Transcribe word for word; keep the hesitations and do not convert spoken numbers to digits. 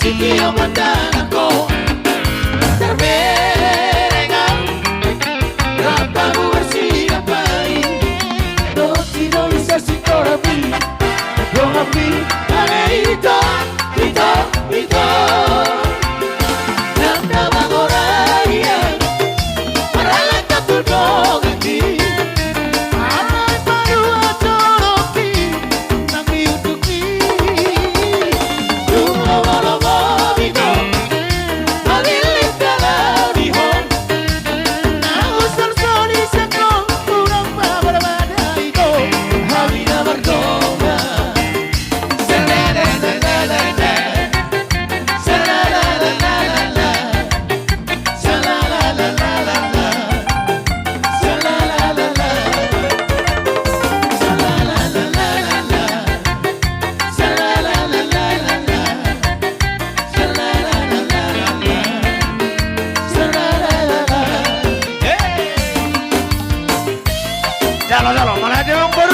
Tio mandanako terberengan. Rap hamu marsiapai. Doti do bisa sikorapi. Donganmi ane ito, ito, ito. Nang na mangoraian. Maralangka tu donganmi. Alai paluat jolongki. Jalo, jalo, mauliate ma.